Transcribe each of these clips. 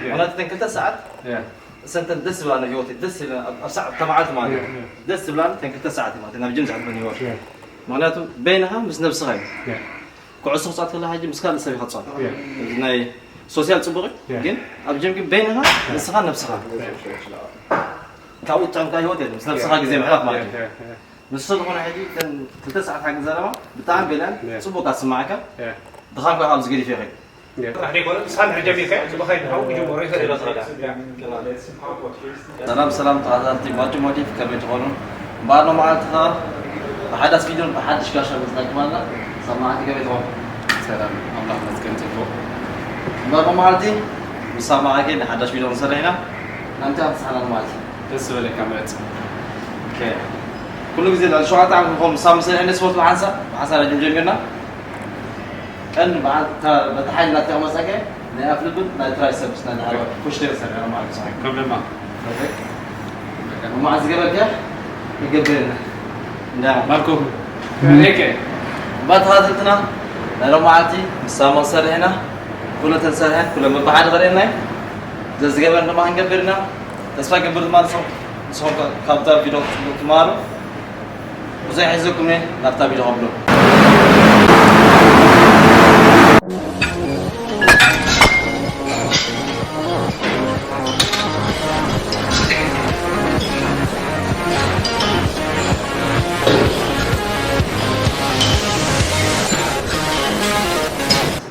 ምክንያቱ እተን ክልተ ሰዓት እሰንተን ደስ ዝብላኒ ህይወት ደስ ይብለ ኣብ ሰዓት ተማዓልቲ ማለት እዩ። ደስ ዝብላኒ እተን ክልተ ሰዓት ማለት ናብ ጅም ዝሕልፈን ህይወት። ምክንያቱ በይንኻ ምስ ነብስኻ እዩ። ኩዕሶ ክጻወት ከለኻ ሕጂ ምስ ካልእ ሰብ ኢኻ ትጻወት። እዚ ናይ ሶሲያል ጽቡቕ እዩ፣ ግን ኣብ ጅም ግን በይንኻ ንስኻ ነብስኻ። ካብኡ ትጥዕምካ ህይወት የለን፣ ምስ ነብስኻ ግዜ ምሕላፍ ማለት እዩ። ንሱ ዝኾነ ሕጂ እተን ክልተ ሰዓት ሓቂ ዘረባ ብጣዕሚ በልዐን ጽቡቕ ኣስማዓካ። ድኻምካ ካብዚ ገዲፍ ይኸይድ። ጥራሕ ዘይኮነ ንስኻ እንድሕር ጀሚርካዮ እቲ ብኸይድ ሓው ክጅምሮ ይኽእል እዩ። ሰላም ሰላም ተኸታተልቲ ማቹ ሞቲቭ ከመይ ትኾኑ? እምበኣር ሎመዓልቲ ኸኣ ብሓዳስ ቪድዮን ብሓድሽ ጋሻ መፅናኩም ኣላ። ሰማዕቲ ከመይ ትኾኑ? ሰላም ኣምላኽ መስገን ጽቡቕ። እምበኣር ሎመዓልቲ ምስ ሰማዕከ ንሓዳሽ ቪድዮ ንሰርሕ ኢና። ናምቲ ኣብዝሓና ማለት እዩ። ደስ ዝበለካ ምረጽ። ኦኬ። ኩሉ ግዜ ልዕሊ ሸውዓተ ዓመት ንኸውን ምሳብ መሰልሒ ንስፖርት ብሓንሳብ ብሓንሳብ ጅም ጀሚርና። ቀንዲ በዓል እታ በቲ ሓይሊ ናትካ ክመልሰካ ናይ ኣፍልብን ናይ ትራይሰፕስ ናይ ደሓር ኩሽቴር ሰሪዕና ማለት እዩ። ከም ድማ ሎማዓንቲ ዝገበርካ ይገብር የለን። እንዳ ማርኮ ኔከ እባ ተኸታተልትና ናይ ሎማዓንቲ ምስ ሳማ ክሰርሕ ኢና። ኩለን ተንሰርሐን ኩለን በብሓደ ኸርእየና እዩ። ዘዝገበርን ድማ ክንገብር ኢና። ተስፋ ገብር ድማ ንስኹም ንስኹም ከ ካብዛ ቪድዮ ክትምሃሩ ብዙሕ ይሕዘኩም እየ። ናብታ ቪድዮ ከብሎ።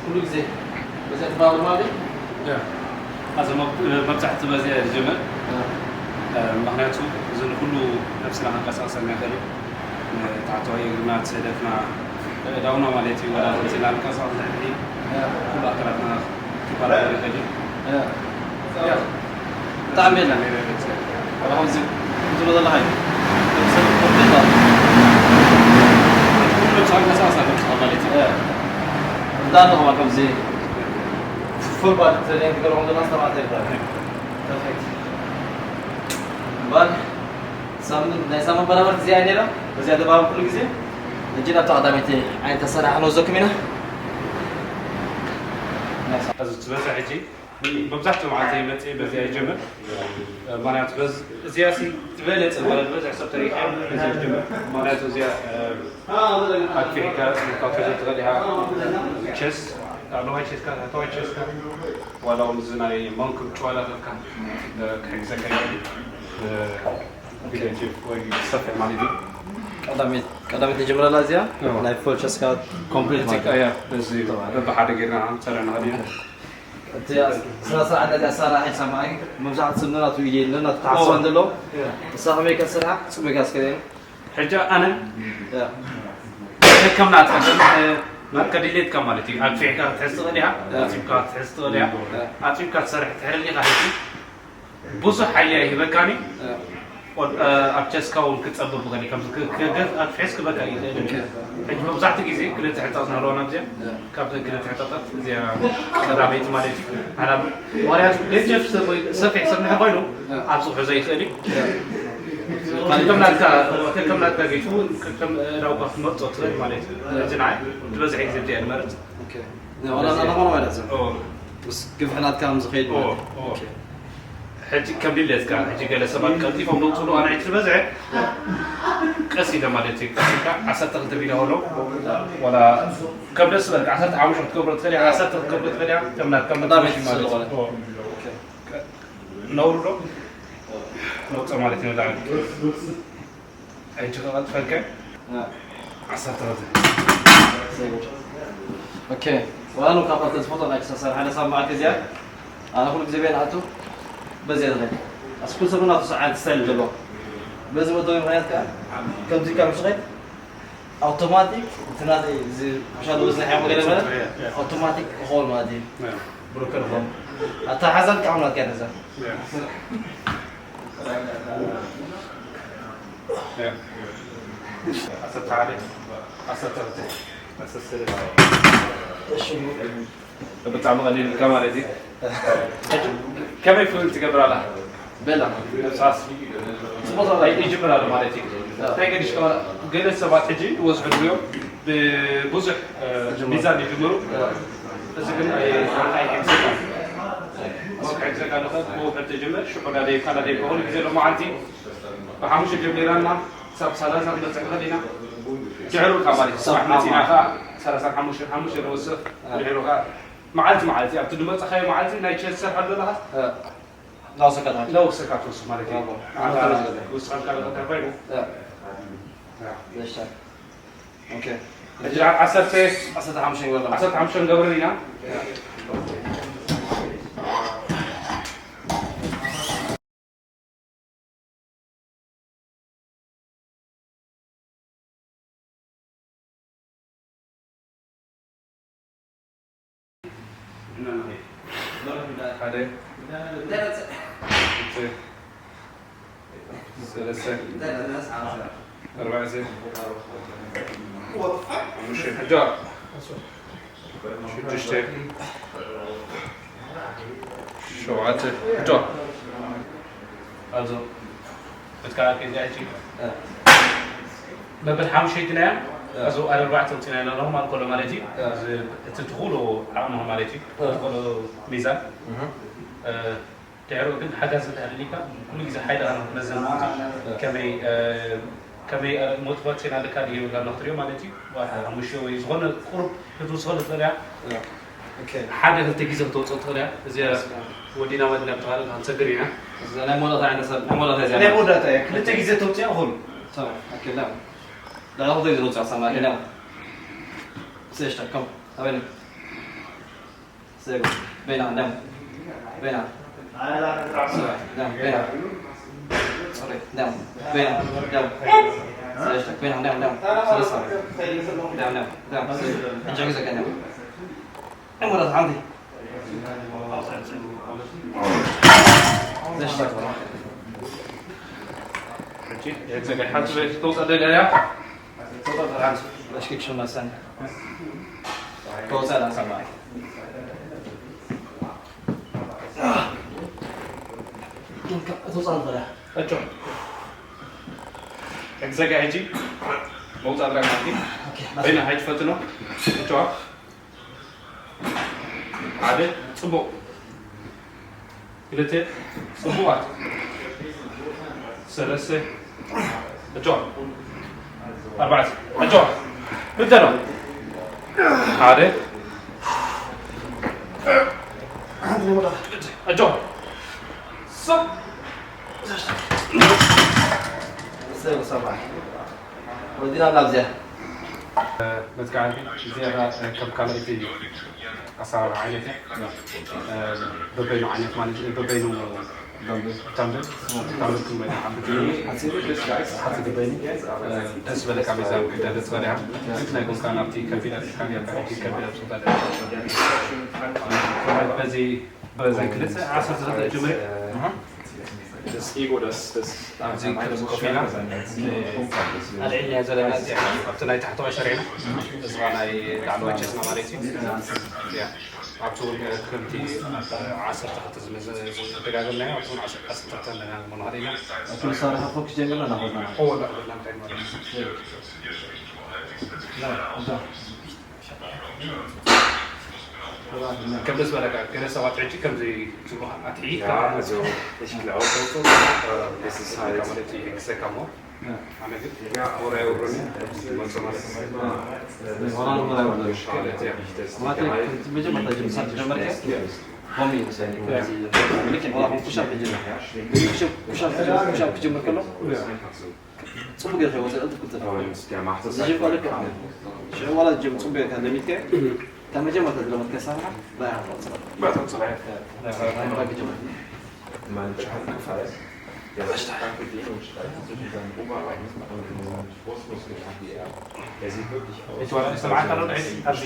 ኩሉ ግዜ በዚ ትባሉ ማለት እዩ? ያ። ኣዚ መብ-፣ መብዛሕትኡ በዚ እየ ዝጅምር። እ፣ ምኽንያቱ እዚ ንኩሉ ነብስና ከንቀሳቕሰልና ይኽእል እዩ። ንታሕተዋይ እግርና፣ እቲ ሰደፍና፣ ኣእዳውና ማለት እዩ። ወላ እዚ ኢልና ንቀሳቐስ ድሕሪ ኩሉ ኣካላትና ክበራበር ይኽእል እዩ። ያ። ብጣዕሚ የለን። ከምዚ ትብሎ ዘለኻ እዩ። ሰብ ኮምፕሊት ማለት እዩ። ኩሉ ነብስኻ ከንቀሳቕስ ኣለካ ማለት እዩ። ያ። እንዳ ኣለኹም ከምዚ ፉል ባዲ ትሬኒንግ ትገብሩ ዘለኹም ኣስተማቕርቲ ይባል። ፐርፌክት። እምበኣር ሳምንት፣ ናይ ሳምንት በራበርቲ እዚኣ ነይራ። በዚኣ ደባብ ኩሉ ግዜ። ሕጂ ናብታ ቀዳመይቲ ዓይነት ኣሰራርሓ ንወስደኩም ኢና። እዚ ዝበዝሕ ሕጂ መብዛሕትኡ መዓልቲ መፅእ በዚኣ ይጀምር። ምኽንያቱ በዚ-፣ እዚኣ ሲ ዝበለፀ ማለት ዝበዝሕ ሰብ ተሪኻ በዚኣ ይጀምር። ምኽንያቱ እዚኣ፣ እ፣ ኣግፊሕካ ካብ ትሕዞ ትኽእል ኢኻ። ቸስ፣ ላዕለዋይ ቸስካ፣ ታሕተዋይ ቸስካ፣ ዋላ እውን እዚ ናይ መንክብ ጭዋዳ ከልካ፣ እ፣ ክሕግዘካ ይኽእል እዩ። እ፣ ቪድዮ ቴፕ ወይ ሰፊሕ ማለት እዩ። ቀዳመይቲ፣ ቀዳመይቲ ንጀምረላ እዚኣ፣ እዎ። ናይ ፎል ቸስካ ኮምፕሊት ማለት እዩ። እያ፣ እዚ በብሓደ ጌርና ክንሰርሕ ንኽእል ኢና። እቲ ስነ ስርዓት ናይቲ ኣሰራርሓ ይሰማዓኒ። መብዛሕትኡ ሰብ ነናቱ ኢደ የለን፣ ናቱ ተሓስባን ኦ። ዘለዎ። ያ። ንሳ ከመይ ከስርሓ፣ ጽቡቅ ኢልካ እስከ ርእየኒ። ሕጂ ኣነ ያ። ከከም ናትካ፣ ከም፣ እ፣ ናትካ ድሌትካ ማለት እዩ። ኣግፊሕካ ክትሕዝ ትኽእል ኢኻ፣ ያ። ኣጽቢብካ ክትሕዝ ትኽእል ኢኻ። ያ። ኣጽቢብካ ትሰርሕ ትሕር ኢኻ ሕጂ። ብዙሕ ሓይሊ ኣይህበካን እዩ። ያ። ወድ-፣ እ፣ ኣብ ቸስካ እውን ክጸብብ ይኽእል እዩ። ከምዚ ክ-፣ ክ-፣ ክ-፣ ኣግፊሕስ ክበካ ይኽእል እዩ። ኦኬ። ሕጂ መብዛሕትኡ ግዜ ክልተ ሕጻጽ ንህልወና ኣብዚኣ። ያ። ካብተን ክልተ ሕጻጻት እዚኣ ቀዳመይቲ ማለት እዩ። ኣና ምኽንያቱ ደጀፍ ሰብ ወይ ሰፊሕ ሰብ እንድሕር ኮይኑ ያ። ኣብ ጽፍሑ ዘይኽእል እዩ። ያ። ከከም ናትካ፣ ከከም ናትካ ጌቱ እውን ከከም፣ እ፣ ናውካ ክትመርጾ ትኽእል ማለት እዩ። ያ። እዚ ንዓይ ዝበዝሐ ግዜ ብዚኣ ንመርጽ። ኦኬ። ያ፣ ዋላ እዚ ኣና ኾነ ማለት እዩ። ኦ። ምስ ግፍሒ ናትካ ከም ዝኸይድ ኦ፣ ማለት እዩ። ኦ። ኦኬ። ሕጂ ከም ድሌትካ፣ ሕጂ ገለ ሰባት ቀልጢፎም ደውፅሉ ኣናይቲ ዝበዝሐ ቀስ ኢለ ማለት እዩ። ቀስ ኢልካ ዓሰርተ ክልተ ቪድዮ ከሎ፣ ዋላ ከም ደስ ዝበልካ፣ ዓሰርተ ሓሙሽተ ክትገብሮ ትኽእል ኢኻ፣ ዓሰርተ ክትገብሮ ትኽእል ኢኻ፣ ከም ናትካ ቀዳመይቲ መጥበሺ ማለት እዩ። ስለዝኾነ። ኦ። ኦኬ። ነውሩ ዶ? ነውፀ ማለት እዩ ንላዕሊ። ሕጂ ክቐልጥፈልካ እ። ዓሰርተ ክልተ። ኦኬ። ዋላ ካብ ካልተ ዝፈቶ ናይ ክሳሳር ሓደ ሳብ መዓልቲ እዚኣ፣ ኣነ ኩሉ ግዜ በይን ኣቱ በዚያ ዝኸይድ። ኣስ ኩሉ ሰብ ናቱ ሰዓት ስታይል ዘለዎ። በዚ ወዶ ምኽንያት ከኣ፣ ከምዚ ካብ ዝኸይድ፣ ኣውቶማቲክ፣ እቲ ናተይ እዚ ሻዶ ዝለሓ ገለ በለ፣ ኣውቶማቲክ ክኸውን ማለት እዩ። እ። ብሩከር ኾን። ኣታ ሓዛን ከኣ ናትካ ነዛ። እ። ያ። ዓሰርተ ሓደ፣ ዓሰርተ ክልተ፣ ዓሰርተ ሰለስተ። እሺ። ብጣዕሚ ቀሊል ኢልካ ማለት እዩ። ሕጂ ከመይ ፍሉይ ትገብር ኣላ? በላ። ነብሳስ ጽቡቕ ኣይ-፣ ይጅምር ኣሎ ማለት እዩ። እንታይ ገዲሽካ፣ ገለ ሰባት ሕጂ ዝበዝሑ ድዮም ብብዙሕ፣ እ፣ ይጅምሩ። ሚዛን ይጅምሩ። እ። እዚ ግን ኣይ-፣ ኣይሕግዝን። ክሕግዘካ ንኽእል፣ ብውሑድ ትጅምር፣ ሽዑ ናደይካ፣ ናደይካ፣ ኩሉ ግዜ ሎማዓንቲ ብሓሙሽተ ጀሚራና ክሳብ ሰላሳ ክንበጽሕ ንኽእል ኢና። ድሕሩ ኢኻ ማለት እዩ። ጽባሕ መጺና ከኣ ሰላሳን ሓሙሽተን፣ ሓሙሽተ ንወስኽ። ድሕሩ ከኣ መዓልቲ፣ መዓልቲ ኣብቲ ዝመጻኻዮ መዓልቲ ናይ ቸስ ትሰርሓሉ ዘለኻ፣ እ። ላወሰካ ትወስኽ። ላወሰካ ትወስኽ ማለት እዩ። ኣዎ። ኣታ ኣታ ዝገበረ። ክውስኸልካ ዝኽእል እንታይ ኮይኑ? እ። እ። ዘሽታ። ኦኬ። ሕጂ ዓሰርተ፣ ዓሰርተ ሓሙሽተ ይወርድ። ዓሰርተ ሓሙሽተ ንገብር ኢና። ሓደ፣ ክልተ፣ ሰለስተ፣ ኣርባዕተ፣ ሓሙሽተ፣ ሕጂ ሽዱሽተ፣ ሸውዓተ፣ ሕጂ ኣብዞ በትካ ከዚኣ ሕጂ መበል ሓሙሸይቲ ናይ እያ። እዚ ኣርባዕተ ውፅና ኢና ኖርማል ኮሎ ማለት እዩ። እዚ እቲ ትኽእሎ ዓቕምኻ ማለት እዩ። ትኽእሎ ሚዛን። ድሕሪኡ ግን ሓጋዚ እንተሃልዩካ ኩሉ ግዜ ሓይልኻ ንክትመዝን ማለት እዩ። ከመይ ከመይ ሞቲቫሽን ኣለካ ድዩ የብልካ ክትሪኦ ማለት እዩ። ሓሙሽተ ወይ ዝኾነ ቁሩብ ክትውስኸሉ ትኽእል እያ። ኦኬ። ሓደ ክልተ ግዜ ክተውፅኦ ትኽእል እያ። እዚኣ ወዲና መዲና ብትባል ክንሰግር ኢና። እዛ ናይ መወዳእታ ዓይነት ሰብ፣ ናይ መወዳእታ እያ። ናይ መወዳእታ እያ። ክልተ ግዜ ተውፅኦ ይኹን። ተማም። ኦኬ፣ ላ። ዳዕሮ ዘይዝሮ ጻ ሰማ ዲና። ሴሽታ ከም ኣበኒ። ሴጎ። ቤና፣ ደም። ቤና። ሶሪ፣ ደም፣ ቤና። ሶሪ፣ ደም። ቤና፣ ደም። ሴሽታ፣ ቤና፣ ደም፣ ደም። ሰለስተ። ደም፣ ደም፣ ደም። ሕጂ ግዜ ቀደም። እምረት ሓንቲ። ዘሽታ። ሕጂ የዘገ ሓንቲ ቤት ተውፀደ ደያ። ተውፀደ ሓንቲ። ለሽኪ ክሽመሰን። ተውፀደ ሰማይ። ተውፀደ ደያ። እጮ። እግዘጋ ሕጂ መውፃ ድራግ ማቲ። ኦኬ፣ በይና ሓይጅ ፈትኖ። እጮ። ሓደ፣ ጽቡቕ። ክልተ፣ ጽቡቓት። ሰለስተ፣ ዕጭዋ። ኣርባዕተ፣ ዕጭዋ። ክልተ ነው። ሓደ፣ ዕጭዋ። ሰብ። ሰብ ሰባ። ወዲና ናብ እዚኣ። መዝቃዕቲ እዚኣ ከም ካልኣይቲ ኣሰራርሓ ዓይነት እያ። በበይኑ ዓይነት ማለት እዩ። በበይኑ ታምብል፣ ታምብል ክመይ ሓንቲ ሓፂር በይኑ ደስ ዝበለካ ሚዛን ክዳደስ በሪሃ። ልክ ናይ ጎንካ ናብቲ ከቢድ ኣልካ ጌርካ ሕጂ ከቢድ ኣብ ስልጣን በዚ በዚ ክልተ ዓሰርተ ክልተ ጀምሪ። እዚ ክልተ ኮፍ ኢላ፣ ኣልዒልና ዘለና እዚኣ ኣብቲ ናይ ታሕተዋይ ሸሪዕና፣ እዚኣ ናይ ላዕለዋይ ቸስና ማለት እዩ። እያ። ኣብቲ እውን ክረምቲ ዓሰርተ ክልተ ዝመዘ-፣ ዝደጋገምናዮ፣ ኣብቲ እውን ዓሰርተ ክልተ ንደጋግሞ ንኽእል ኢና። እቲ መሳርሒ ፎክስ ጀሚርና እናኸድና። እዎ፣ እናኸድና እንታይ ማለት እዩ? ከም ደስ በለካ፣ ገለ ሰባት ሕጂ ከምዚ ዝብሉ ኣትሒትካ ማለት እዩ፣ ሕግሰካ እሞ። ኣነ ግን ወራይ ወሩኒ መጾ ማለት እዩ። ማለት መጀመርታ ጀምሳ ጀመርካ ኮሚ ልክ ኩሻፕ ጀመርካ። ኩሻፕ ክጀምር ከሎ ጽቡቅ ጌርካ ወፂእ፣ ቅልጥፍ ቅልጥፍ። እዚ ጀምሮ ልክዕ ሽዑ ዋላ ጀም ጽቡቅ ጌርካ ለሚድካዮ፣ ካብ መጀመርታ ዝለመድካዮ ኣሰራርሓ ብኣይ ሃፍታ ውፅእ። ብኣይ ሃፍታ ውፅእ። ብኣይ ሃፍታ ውፅእ። እቲ ዋላ ሰብዓተ ኣሎ፣ ኣብዚ፣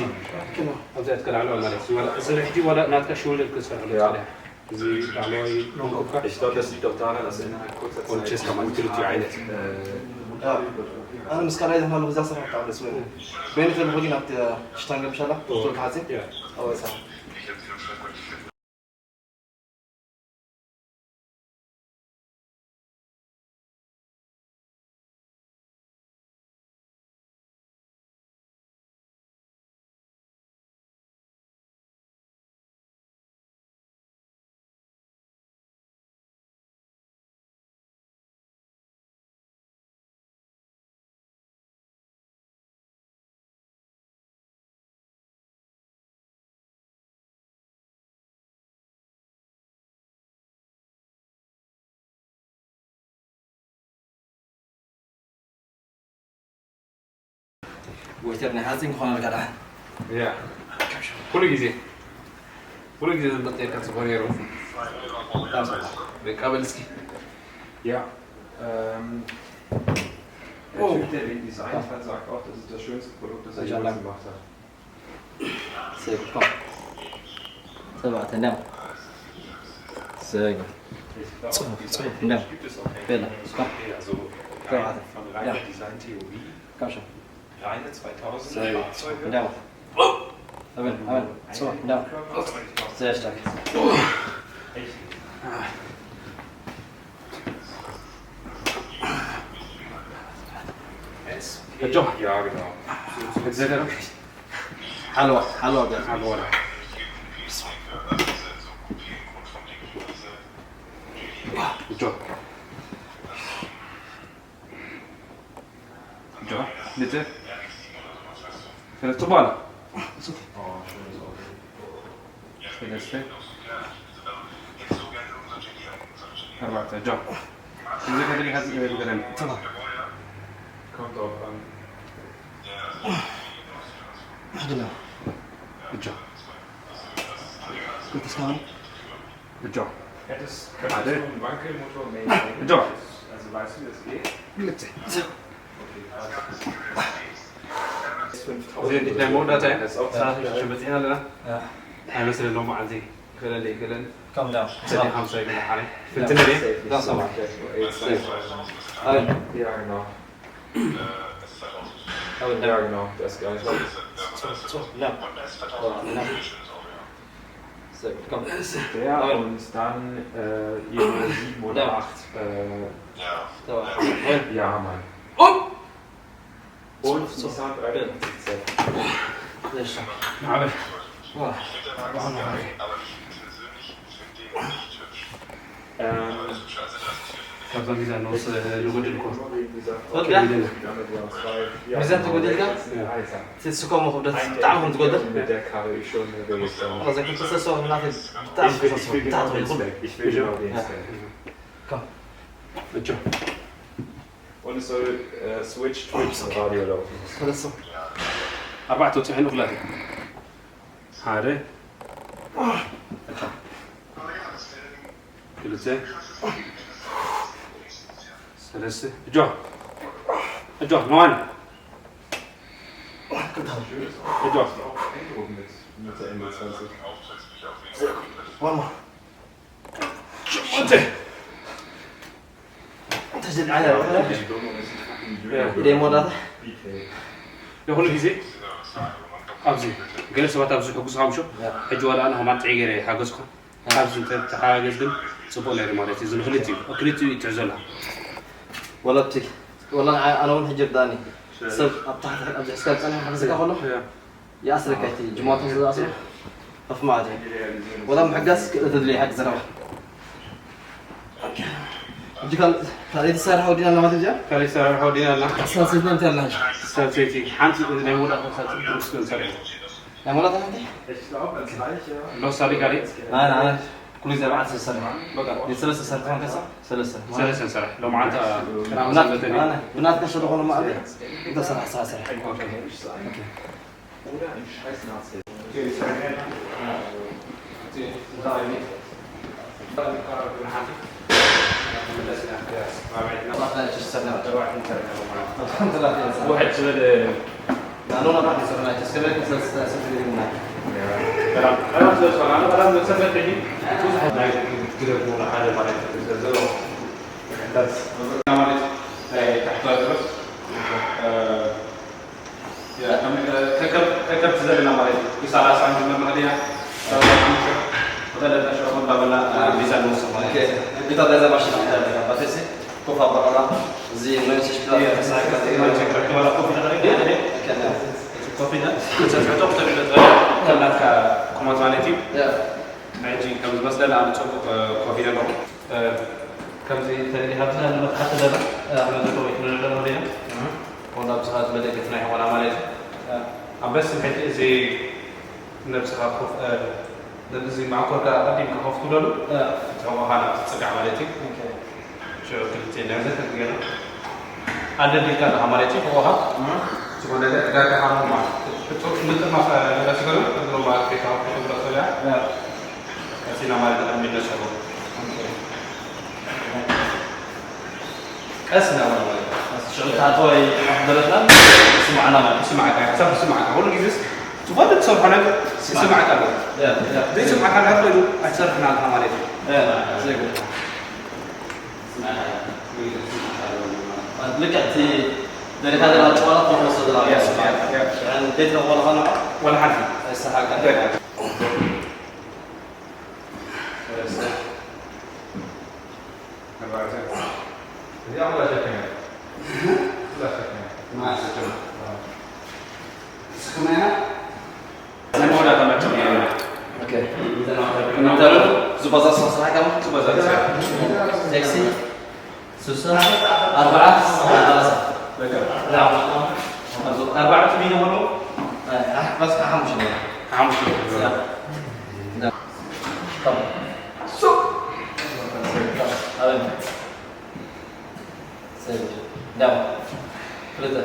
ኣብዚ ኣትከላዕሎ ማለት እዩ። ዋላ እዚ ሕጂ ዋላ ናትካ ሽውደል ክሰርሕ ይኽእል እዩ። እዚ ላዕለዋይ መንኮብካ። Ich glaube, das liegt auch daran, dass er innerhalb kurzer Zeit Und Chess kann man ክልቲኡ ዓይነት። ኣነ ምስ ካልኣይ ዘማሉ ብዛ ስራሕ ብጣዕሚ ደስ ይብል። በይኑ ከለኹ ግን ኣብቲ ሽታንገ ምሻላ፣ ኦ፣ ዶክተር ካሓጺ፣ ያ። ኣዎ፣ ይሰርሕ። ወይተር ናይ ሓፂን ክኾነልካ ደሓን። ያ ኩሉ ግዜ ኩሉ ግዜ ዝምበጥ ጌርካ ጽቡቕ ነይሩ። ደቃ በል እስኪ። Ja, ähm, der Typ, der den designt hat, sagt auch, das ist das schönste Produkt, das er jemals gemacht hat. Sehr gut, komm. Sehr gut, genau. Sehr gut. Ich glaube, die gibt es auch nicht. Bella, komm. Okay, also rein von reiner Design-Theorie. Komm schon. Reine zweitausend Fahrzeuge. Sehr gut. Genau. Amen, amen. So, genau. Sehr stark. Good job. Ja, genau. Jetzt seht ihr wirklich. Hallo, hallo, hallo. Good job. Good job. Bitte. Findest du mal? Findest du? Warte, Job. Diese Kategorie hat es wieder drin. Tamam. Kommt drauf an. Genau. Good job. Gut, das kann man. Good job. Hättest, könntest du einen Wankelmotor maintainen? Good job. Also weißt du, wie das geht? Bitte. So. እዚ ናይ መወዳእታ እዩ። ሰላሳ ሽዱሽተ በፂሕና ኣለና። ኣይመስለኒ ሎማዓንቲ ይኽእለኒ ኣይክእለኒ። Calm down. ሰዲ ሓምሳ ይግለ ሓነ ፍትነ ድየ? That's all right. It's safe. Alan. Ja, genau. Alan. Ja, genau. Der ist geil. So, so, no. Oh, no. So, komm. Der und dann äh, irgendwo sieben oder acht. Äh, ja, Mann. Und die Sound dreiundfünfzig Cent. Sehr stark. Aber ich finde den ganz geil, aber ich persönlich finde den nicht hübsch. Ähm, ካብዛ ሚዛን ንወስድ ንጎድል እኮ። ወዲያ? ሚዛን ትጎድልካ? ስስኮሞ ክብደት ብጣዕሚ ከም ዝጎድል። Mit der Karre ich schon unterwegs war. እዛ ክልተ ሰሶ ናተይ ብጣዕሚ Ich will, ich will genau den Spec. Ich will genau den Spec. Komm. Bitte. Und es soll äh, Switch Twitch im Radio laufen. ሰለስተ። ኣርባዕተ ወፂሑ ንኹላተ። ሓደ። ክልተ። ሰለስተ። እጆ። እጆ። ነዋን። እጆ። Mit, mit der M B zwanzig. One more. ንኩሉ ግዜ ኣብዚ ገለ ሰባት ኣብዚ ሕጉስኻ ምሾ ሕጂ ዋላ ኣነ ከማን ጥዒ ገይረ ሓገዝኩ። ኣብዚ እንተተሓጋገዝ ግን ጽቡቕ ነይሩ ማለት እዩ። እዚ ንክልቲኡ ክልቲኡ እዩ ትሕዘላ። ወላ ኣብቲ ወላ ኣነ እውን ሕጂ ርዳእኒ ሰብ ኣብ ታሕቲ ኣብዚ ሕዝካ ዝጸንሐ ክሕዘካ ከሎ ይኣስረካ እቲ ጅማቶ ስለ ዝኣስሮ ከፍ ማለት እዩ። ወላ ምሕጋዝ ክእለት ኣድልዮ ይሓግዝ ኣለዋ። ሕጂ ካልእ ካልእ ተሳርሐ ወዲና ኣለና ማለት እዩ። ካልእ ተሳርሐ ወዲና ኣለና። ሳልሰይቲ እንታይ ኣለና ሕጂ? ሳልሰይቲ ሓንቲ ናይ መወዳእታ ሳልሰይቲ ምስ ክንሰርሕ ናይ መወዳእታ ሓንቲ? ሎሳሊ ካልእ ኣነ ኣነ ኩሉ ግዜ ኣርባዕተ ዝሰርሕ በቃ ሰለስተ ሰርሕ ከሳ ሰለስተ ሰለስተ ንሰርሕ ሎማዓንቲ ብናትካ ሸደኾኑ ማለት እንተ ሰርሕ ሰዓ ሰርሕ። ውሕድ ዝበለ ከከብቲ ዘለና ማለት እዩ። ብሰላሳ ንጅምር ንኽእል ኢና። ብቐለልና ሽዑ እንዳበልና ቪዛ ንወስድ ማለት እዩ። እንግዲህ ታዲያ እዛ ማሽን ኣባቴሲ ኮፍ ኣባዕላ እዚ መንሽ ሽክላ ተሳካ ኮፊ ናት ተሰጥቶ ክተብሎ ትኽእል ከም ናትካ ቁመት ማለት እዩ። ሕጂ ከም ዝመስለኒ ኣነ ጽቡቕ ኮፊ ኣለኹ። ከምዚ ተሪኻ ብዝና ንመጥሓቲ ዘላ ኣሕመድ ወይ ክንረዳ ንኽእል ኢና። ወላ ብዝኻ መደገፍና ይኾና ማለት እዩ። ኣንበስ ሕጂ እዚ ነብስኻ ኮፍ ነዚ ማዕኮርካ ኣቐዲምካ ኮፍ ትብለሉ እቲ ሕቖኻ ናብ ትጽጋዕ ማለት እዩ። ሽዑ ክልተ ናይ ዘተ ገና ኣደልዲልካ ኣለኻ ማለት እዩ ሕቖኻ። ሽዑ ዝኾነ ዳርጋ ሃሞማ ምጥማፍ ለበስገሉ እግሮማ ቤታዊ ክብረቶያ ቀሲና ማለት ነው የሚነሰሩ ቀስ እናበሉ ማለት ነው። ሽዑ ታጥቦ ይሓፍደረትና ስማዕና ማለት ስማዕካ ክሳብ ስማዕካ ሁሉ ጊዜስ ዝኾነ ትሰርሖ ነገር ስማዕካ ኣሎ። ዘይስማዕካ እንድሕር ኮይኑ ኣይትሰርሕን ኣለኻ ማለት እዩ። ዘይብልካ ልክዕ እቲ ደሊኻ ዘለኻ ጨዋታ ክትወስዶ ዘለኻ Yes, yeah, yeah. ሽዕን ዘይትረኽቦ ለኻ ንዓ ወላ ሓንቲ ኣይሰሓልካ። እዚኣ ኩላ ሸከም እያ። ኩላ ሸከም እያ። ንስኽና ኢና? ናይ መወዳእታ መቸም እያ። ኦኬ። እንተና ዝባዛ ስራሕ ስራሕ ካም ዝባዛ ስራሕ። ሴክሲ። ስልሳ፣ ኣርባዓ፣ ሰላሳ። በቃ። ናም። ኣርባዕቱ ሚሊዮን ሆኖ፣ ኣሕ፣ በስ ሓሙሽተ ሚሊዮን። ሓሙሽተ ሚሊዮን። ያ። ያ። ካም። ሱቅ። ኣበይ? ሰይድ። ናም። ክልተ።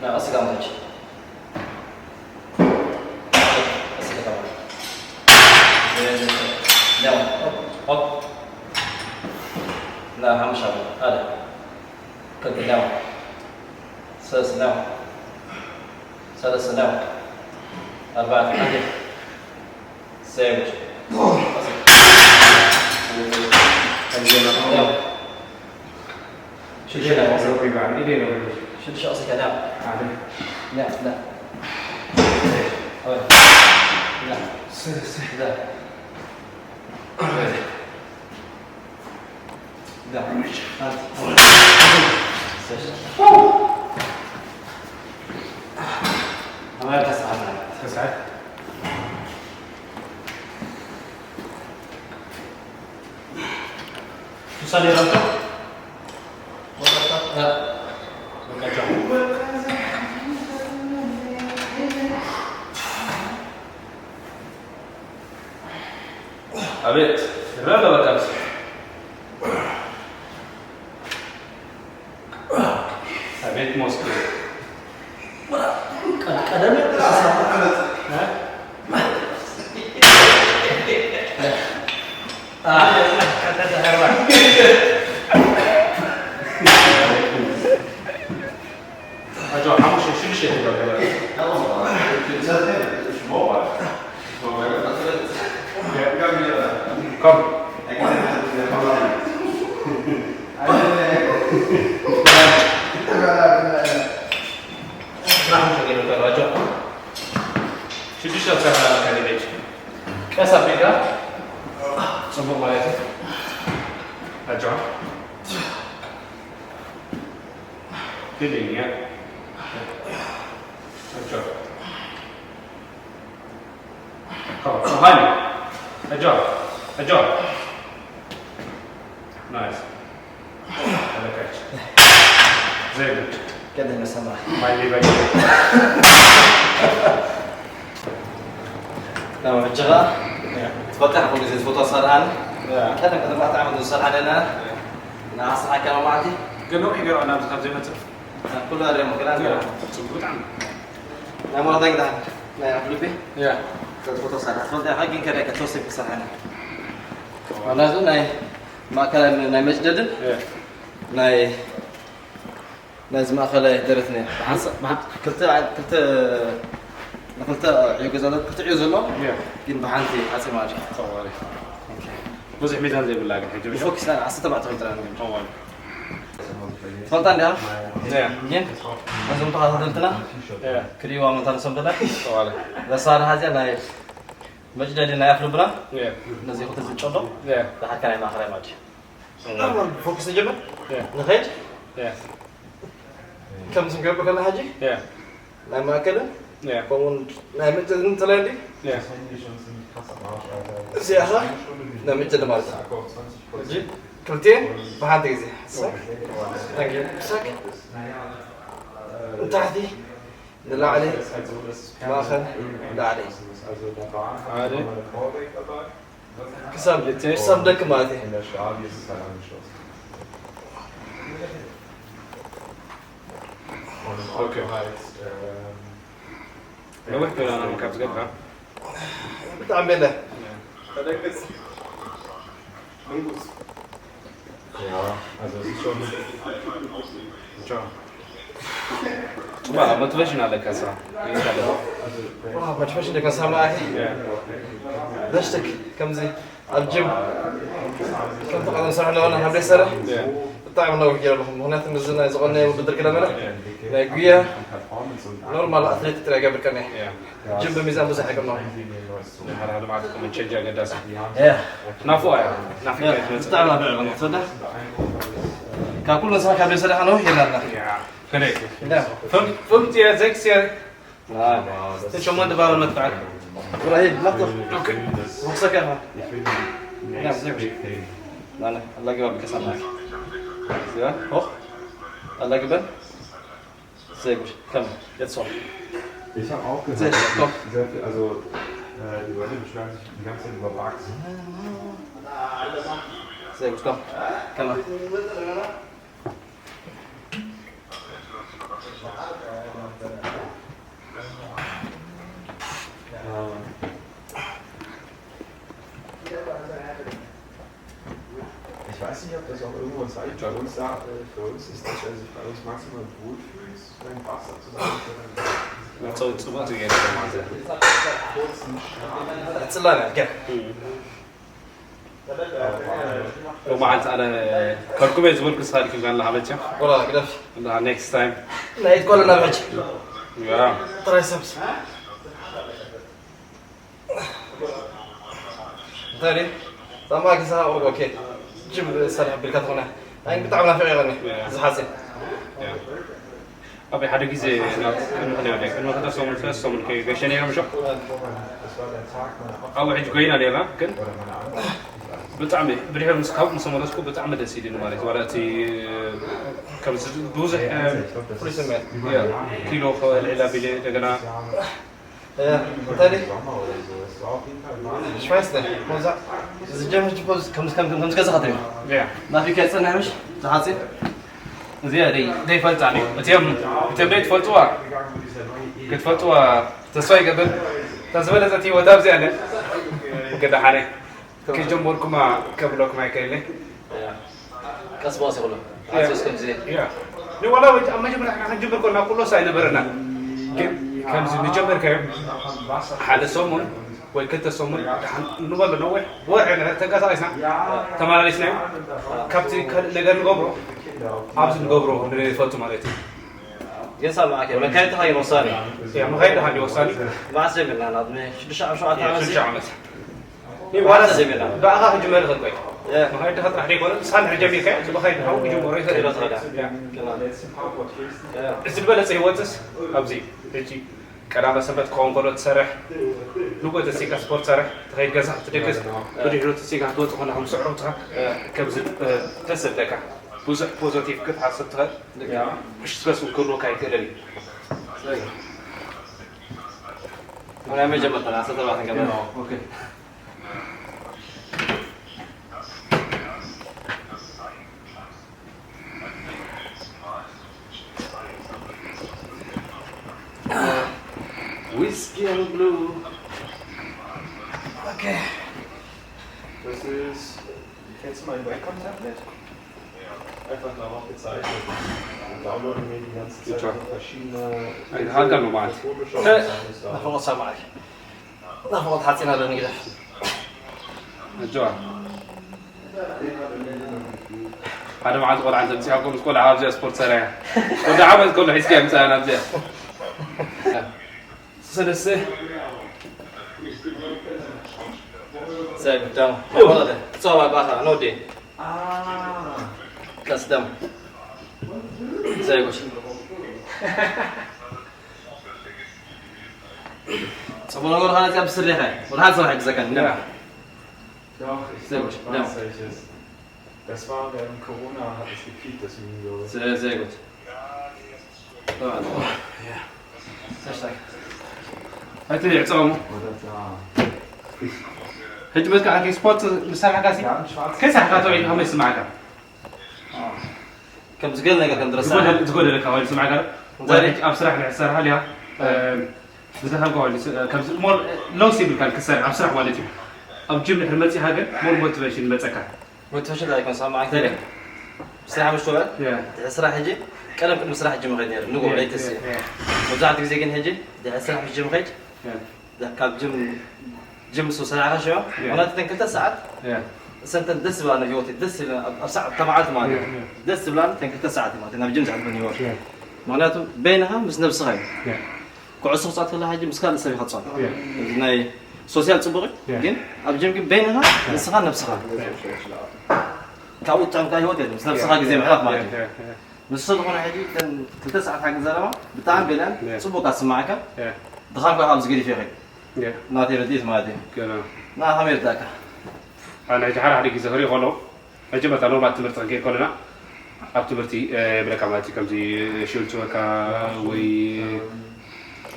ና፣ ቀስ ኢልካ ምታች። ቀስ ኢልካ ማለት። ና፣ ሆፕ፣ ሆፕ። ና፣ ሓሙሽተ። ሓደ። ክልተ። ና። ሰለስተ። ና። ሰለስተ። ና። ኣርባዕተ። ሓደ። ሰይድ። ና። ሽዱሽተ ና። ሽዱሽተ ና። ሓደ። ና፣ ና። ኣበይ? ና። ሰለስተ። ና። ኣበይ? ና። ኣበይ? ሰለስተ። ኣበይ ተስዓት? ተስዓት። ውሳኔ ራሱ ኣቤት ይረአ በቃ። ኣቤት ሞስኮ። ቀደም ኣጆ ሓሙሽተ ሽዱሽተ ይገብር። ኮም። ሽዱሽተ ኣብ ሰዓት ካሊድ ቀስ ኣቢልካ ጽቡቕ ማለት እዩ። ኣጆ። Good job. Come on, behind you. Good job. Good job. Nice. ተለካች። Very good. ቀደም ሰማ። My leg. ያው እጅኻ ትፈትሕ ኩሉ ግዜ ዝፈትዋ ዝሰርሓኒ። ያ። ቀደም ቀደም ኣርባዕተ ዓመት ዝሰርሓ ኣለና። ያ። ንዓሰርተ ሓደ መዓልቲ። ግን ነዊሕ ገይሩ ናብ ካብ ዘይመጽእ። ኩሉ ኣድርያ መክላ ያ። ጽቡቅ ብጣዕሚ። ናይ ሞራታ ግዳ ናይ ኣፍልቤ ያ። ፎቶ ሰራ። ትፈልጥ ኢኻ ግን ከዳ ከተወሰብ ክሰርሓና። ማለት ናይ ማእከላይ ናይ መጭደድን ያ። ናይ ናይዚ ማእከላይ ደረት ነያ። ብሓንሳ-፣ ብሓ-፣ ክልተ፣ ክልተ፣ ንክልተ ዕዮ ገዛ ኣሎ፣ ክልተ ዕዮ ዘሎ፣ ያ። ግን ብሓንቲ ሓፂር ማለት እዩ። ተዋሪ። ኦኬ። ብዙሕ ሚዛን ዘይብላ ግን ሕጂ ብዙሕ። ፎኪስ ናይ ዓሰርተ ኣርባዕተ ክልተ ግን። ተዋሪ። ትፈልጣ እንዲያ? ያ። ግን ነዞም ተኸታተልትና ያ። ክርእይዋ መታን ሰምተና። ተዋሪ። መሳርሒ እዚኣ ናይ መጭደዲ ናይ ኣፍልብና ያ። ነዚ ክልተ ዝጨዶ ያ። ብሓካ ናይ ማእኸላይ ማለት እዩ። ኣማን ፎክስ ጀመር ያ። ንኸይድ ያ። ከም ዝገብር ከላ ሕጂ ያ። ናይ ማእከልን ያ። ከምኡውን ናይ ምንጭ እንተላይ እንዲ ያ። እዚኣኻ ናይ ምንጭ ማለት እዩ። ሕጂ ክልቲኤን ብሓንቲ ግዜ ሓሳብ ተንጌ ሳክ ንታሕቲ ንላዕሊ ማእኸል ላዕሊ ሓደ ክሳብ ክሳብ ደቂ ማለት እዩ። In der Schwab ist es halt angeschlossen. ኦኬ። ነዊሕ ኮይና ናብ ምካብ ዝገብራ። ብጣዕሚ በለ። Ja, also es ist schon. Ciao. Wow, motivation ኣለካ ሳ። Wow, motivation ኣለካ ሳ ማለት። Yeah. ደሽትክ ከምዚ ኣብ ጅም ከምቲ ቀደም ስራሕ ነበርና ካብ ደይ ሰራሕ ብጣዕሚ ነዊሕ ገይረ ኣለኹ። ምኽንያቱ ምስዚ ናይ ዝኾነ ውድድር ክለመና ናይ ጉያ ኖርማል ኣትሌት ጥራይ ገብር ቀኒ ጅም ብሚዛን ብዙሕ ኣይቀምኖ። ሓደ ሓደ መዓልቲ ኮመን ቸንጅ ኣገዳሲ። ናፍቆ እያ። ናፍቆ እያ ትመጽእ። ብጣዕሚ ናፍቆ እያ ትመጽእ። ካብ ኩሉ ንስኻ ካብ ደይ ሰራሕ ነዊሕ ገይርና ኣለና። ያ። ከመይ? ዳ። ፍም ፍም ትየ ዘክስ እየ። ሸሞንተ ባበር መጥቃዕቲ። Ibrahim, mach doch. Okay. Rucksack einfach. Ja, sehr gut. Nein, Allah gibt mir Kassam. Ja, hoch. Allah gibt mir. Sehr gut. Komm, jetzt hoch. Ich habe auch gehört, sehr gut, dass komm. Sehr viel, also äh, die Leute beschweren sich die ganze Zeit über Bugs. Sehr gut, komm. Komm mal. Ich weiß nicht, ob das auch irgendwo zeigt. Bei uns, da, äh, bei uns ist das, also bei uns maximal gut für ist, ein Wasser zu sagen. Kurzen Schnaps. ሎማዓንቲ ኣነ ከርኩበ ዝበልኩ ስኻ ድኪም ጋር ለሃበቻ ወላ ግደፍ። እንዳ ኔክስት ታይም ናይት ኮለ ናብ ሕጂ ያ። ጥራይ ሰብስ እንታይ ዲ ዛማ ግዛ። ኦኬ ጅም ሰርሕ ቢልካ ትኾነ ኣይ ብጣዕሚ ናፊቕ ይቐኒ ዝሓፂ። ኣብ ሓደ ግዜ ናብ ቅድሚ ክንደይ ወደ ቅድሚ ክልተ ሰሙን ሰለስተ ሰሙን ከይገሸ ነይረ ምሾ። ኣብኡ ሕጂ ኮይና ነይራ ግን ብጣዕሚ ብድሕሪ ምስ ካብ ምስ መለስኩ ብጣዕሚ ደስ ኢሉኒ ማለት እዩ። ዋላ እቲ ከም ብዙሕ ፍሉይ ስምዒት ያ፣ ኪሎ ከልዕል ኣቢለ እንደገና እንታይ ዲ ሽፋይስተ ኮዛ ዝጀምር ጅኮዝ ከም ከም ከም ገዛ ኸትሪ ያ ናፊካ ይጸንሕ ምሽ ተሓጺ እዚኣ ደይ ደይ ፈልጣ ዲ እቲም እቲም ደይ ትፈልጥዋ ክትፈልጥዋ ተስፋ ይገብር። ተዝበለጸት ህይወት ኣብዚ ኣለ ገዳ ሓነ ከጀመርኩማ ከብለኩም ኣይክእልን። ቀስ በቀስ ይኹሎ። ኣትስ ከምዚ ያ ንዋላ ወይ ኣብ መጀመርያ ንሕና ክንጅምር ከለና ኩሎስ ኣይነበረና። ግን ከምዚ ንጀመርካዮ ሓደ ሰሙን ወይ ክልተ ሰሙን ደሓን ንበሎ ነዊሕ ወርሒ ንሕና ተንቀሳቒስና ተመላሊስናዮ ካብቲ ካልእ ነገር ንገብሮ ኣብዚ ንገብሮ ንፈልጡ ማለት እዩ። ግን ሳብ መዓከ መካየድኻ እዩ ወሳኒ። ያ መካየድኻ እዩ ወሳኒ። መዓስ ጀሚርና ናብ ሽዱሽተ ዓመት ሸውዓተ ዓመት ሽዱሽተ ዓመት ዋላ ዘሚና ብኣኻ ክጅመር ይኽእል ኮይኑ መኻይድኻ ጥራሕ ደይኮነ ንስኻ ንድሕር ጀሚርካዮ እዚ መኻይድኻ እውን ክጅመሮ ይኽእል እዩ። እዚ ዝበለፀ ህይወትስ ኣብዚ ሕጂ ቀዳመ ሰንበት ክኸውን ከሎ ትሰርሕ ንጎ ተሲካ ስፖርት ትሰርሕ ትኸይድ ገዛ ክትድግስ ብድሕሩ ተሲካ ክትወፅእ ኮና ከም ስዕሮትኻ ከምዚ ደስ ዝብለካ ብዙሕ ፖዘቲቭ ክትሓስብ ትኽእል። ምሽት በስ እውን ክህልወካ ኣይክእልን እዩ። ናይ መጀመርታ ዓሰርተ ኣርባዕተ ገመድ Whiskey and blue. Okay. Das ist, kennst du mein Wacom-Tablet? Einfach darauf gezeigt. Und downloaden mir die ganze Zeit so verschiedene. Ein Hakan nochmal. Photoshop und alles da. Nach Hause, Mike. ናፍቖት ሓፂን ኣሎ ንግደፍ። ኣጆዋ። ሓደ መዓልቲ ቆልዓ እንተምፅኣ ኮ ምስ ቆልዓ ኣብዚኣ ስፖርት ሰራያ ወዲ ዓመት ከሎ ሒዝካ ምፅኣ ናብዚኣ ሰለስተ ሰብ ደሞ ወረደ ጸባ ባታ ኖዴ ቀስደም ዘይጎሽ ጽቡቕ ነገር ኻና እዚኣ ብስር ዲኻ ወላ ሓንቲ ሰብ ኣይሕግዘካን እንዳ Doch, ich Sehr gut, ja. Weiß, welches. Das war während Corona, hat es gepiekt, das Video. Sehr, sehr gut. Sehr stark. Heute jetzt auch. Oder da. ሕጂ በቃ ኣኪ ስፖርት ምሳኻ ካሲ ከይሳኻ ተውዒድ ከመይ ስማዕካ ከም ዝገል ነገር ከም ድረሳ ዝጎደለካ ወይ ስማዕካ ዛሬ ኣብ ስራሕ ድሕር ትሰርሓ ዲኻ? ብዝኻ እንኳ ወዲ ከምዚ ሞር ሎስ ይብልካ ክትሰርሕ ኣብ ስራሕ ማለት እዩ። ኣብ ጅም ድሕር መጺኻ ግን ሞር ሞቲቬሽን ይመጸካ። ሞቲቬሽን እንታይ ይኮን ሰማዕካ? ስራሕ ምስ ትውዕል ድሕር ስራሕ ሕጂ ቀደም ቅድሚ ስራሕ ጅም ኸይድ ነይሩ ንግሆ ለይቲ ሲ መብዛሕትኡ ግዜ ግን ሕጂ ድሕር ስራሕ ምስ ጅም ኸይድ ካብ ጅም ጅም ምስ ሰራሕካ ሽዑ ምክንያቱ እተን ክልተ ሰዓት እሰንተን ደስ ዝብላኒ ህይወት ደስ ይብላኒ ኣብ ሰዓት ተማዓልቲ ማለት እዩ ደስ ዝብላኒ እተን ክልተ ሰዓት ማለት ናብ ጅም ዘሕልፈን ህይወት ምክንያቱ በይንኻ ምስ ነብስኻ እዩ ኩዕሶ ክጻወት ከለኻ ሕጂ ምስ ካልእ ሰብ ኢኻ ትጻወት ናይ ሶስያል ጽቡቕ እዩ ግን ኣብ ጅም ግን በይንኻ ንስኻ ነብስኻ ካብኡ ጥዕምካ ህይወት የለን ምስ ነብስኻ ግዜ ምሕላፍ ማለት እዩ ንሱ ዝኾነ ሕጂ እተን ክልተ ሰዓት ሓቂ ዘረባ ብጣዕሚ ገሊኣን ጽቡቕ ኣስማዓካ ድኻም ካብ ኣብዚ ገዲፍ ይኸ ናተይ ርድኢት ማለት እዩ ና ከመይ ርዳእካ ኣነ ሕጂ ሓደ ሓደ ግዜ ክርኢ ከሎ መጀመርታ ኖርማል ትምህርቲ ክንከይድ ከለና ኣብ ትምህርቲ ብለካ ማለት እዩ ከምዚ ሽል ትወካ ወይ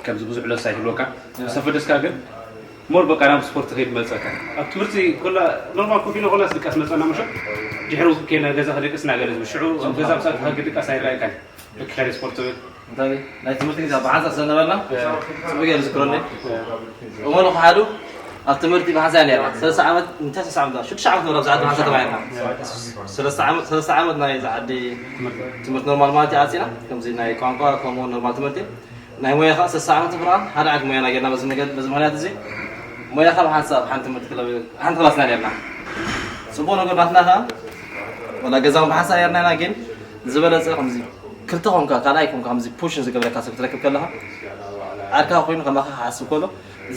ከምዚ ብዙሕ ለሳ ይህልወካ ሰፈደስካ ግን ሞር በቃ ናብ ስፖርት ከይድ መፀካ ኣብ ትምህርቲ ኮላ ኖርማል ኮፍ ኢለ ኮላ ስድቃስ መፀና ምሾ ድሕሪ ከይና ገዛ ክደቅስ እናገለ ዝብል ሽዑ ኣብ ገዛ ምሳት ከግድቃስ ኣይረኣየካን ብክካሪ ስፖርት ትብል እንታይ ናይ ትምህርቲ ግዜ ብሓንሳብ ስለነበርና ፅቡቅ እየ ዝዝክረኒ እሞ ንክሓዱ ኣብ ትምህርቲ ብሓንሳ ነርና ሰለስተ ዓመት እንታይ ሰለስተ ዓመት ሽዱሽተ ዓመት ነብራ ብዛዕባ ብሓንሳ ተማሂርና ሰለስተ ዓመት ሰለስተ ዓመት ናይ ዝዓዲ ትምህርቲ ኖርማል ማለት ይዓፂና ከምዚ ናይ ቋንቋ ከምኡ ኖርማል ትምህርቲ ናይ ሞያ ከዓ ሰለስተ ዓመት ብርሃን ሓደ ዓመት ሞያና ጌርና በዚ መገድ በዚ ምክንያት እዚ ሞያ ከዓ ብሓንሳብ ሓንቲ ትምህርቲ ክለብ ሓንቲ ክላስና ኔርና ፅቡቅ ነገር ናትና ከዓ ወላ ገዛውን ብሓንሳብ ኔርና ኢና ግን ዝበለፀ ከምዚ ክልተ ኮንካ ካልኣይ ኮንካ ከምዚ ፑሽን ዝገብረካ ሰብ ክትረክብ ከለካ ዓርካ ኮይኑ ከማካ ክሓስብ ከሎ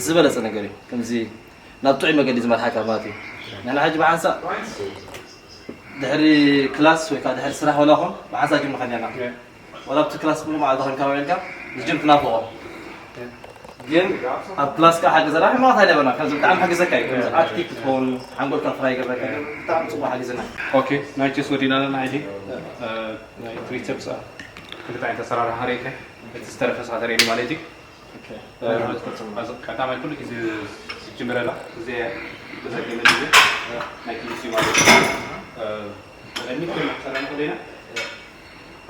ዝበለፀ ነገር እዩ ከምዚ ናብ ጥዑይ መገዲ ዝመርሓካ ማለት እዩ ንሕና ሕጂ ብሓንሳብ ድሕሪ ክላስ ወይ ከዓ ድሕሪ ስራሕ ወላ ኹን ብሓንሳብ ጅም ንኸድ ኢና ወላ ኣብቲ ክላስ ኩሉ መዓልቲ ኮንካ ውዒልካ ንጅም ትናፍቖ ግን ኣብ ክላስ ከዓ ሓገዘና ሕማት ኣይነበርና ከምዚ ብጣዕሚ ሓገዘካ እዩ ከምዚ ኣክቲቭ ክትኸውን ሓንጎልካ ፍራይ ይገብረካ ብጣዕሚ ፅቡቅ ሓገዘና ኦኬ ናይ ቸስ ወዲና ኣለና ሕጂ ናይ ትሪሰፕስ ክልተ ዓይነት ኣሰራርሓ ርእካ እቲ ዝተረፈ ስኻ ተርእየኒ ማለት እዩ ቀዳማይ ኩሉ ግዜ ዝጅምረላ እዚ ብፀገመ ግዜ ናይ ክልሲ ማለት እዩ ብቐድሚት ኮይና ክሰራ ንኽእል ኢና